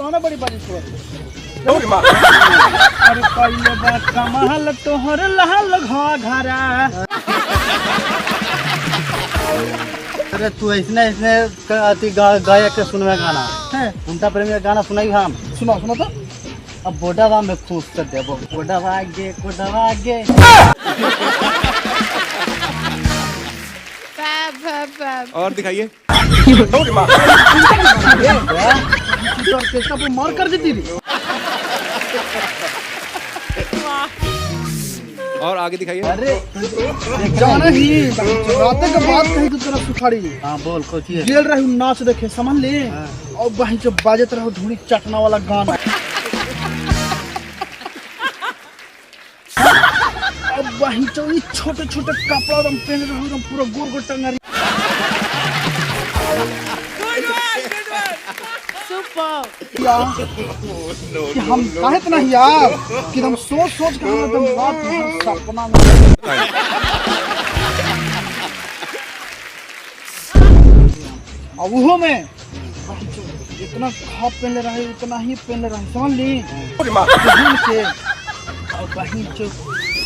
गाना बड़ी बाजी छोड़। अरे पहले बा कमाल तोहर लाल घाघरा। अरे तू ऐसने ऐसने अथी गायक के सुनवे गाना है उनका प्रेमी का गाना सुनाई हम। सुनाओ सुनाओ तो। अब बोडवा में खूब कर देबो, बोडवा गे कोडवा गे। फैब फैब फैब। और दिखाइए। तो ऑर्केस्ट्रा पे मार कर देती रही। और आगे दिखाइए। अरे जाना ही रात के बाद कहीं तो तेरा सुखाड़ी। हाँ बोल कोची है। गेल रही नाच देखे समझ ले, और वहीं जब बाजत रहो ढूंढी चटना वाला गाना। अब वहीं जो ये छोटे छोटे कपड़ा एकदम पहन रहो एकदम पूरा गोर गोर टंगारी। Good one, good one, super. यार कि हम काहे इतना यार कि हम सोच सोच के हम एकदम रात भर सपना में। और वो में इतना खाप पहन रहे उतना ही पहन रहे समझ ली के। और वहीं जो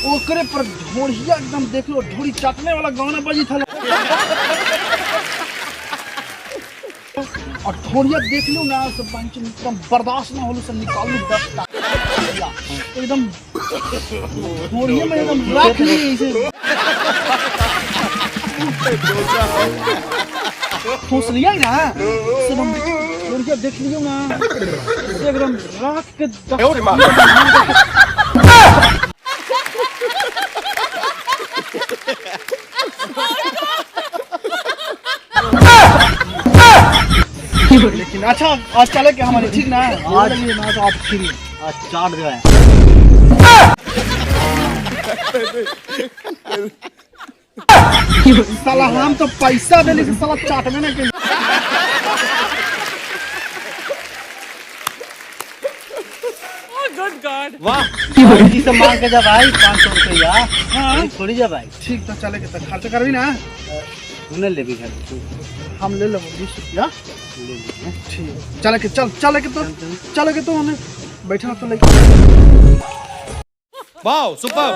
ओकरे पर ढोढ़िया एकदम देख लो ढोड़ी चाटने वाला गाना बजी था। और ढोढ़िया देख लो ना सब बहन एकदम बर्दाश्त ना होलू सब निकालू 10 टाका एकदम ढोढ़िया में एकदम रख ली ऐसे ठूस लिया ना सब हम ढोढ़िया देख लियो ना एकदम रख के लेकिन अच्छा आज चले के हमारे ठीक ना आज ना तो आप फ्री आज चाट जो है। साला हम तो पैसा देने से साला चाट में ना के। Good God. वाह। जी से मांग के जब आई 500 रुपया। हाँ। थोड़ी जब आई। ठीक तो चले के तो खर्चा करबी ना। तूने ले भी घर तू। हम ले लेबो 20 रुपया। ले लीजिए। ठीक चले के चल चले के तो चले के तो हमें बैठना तो ले। Wow super.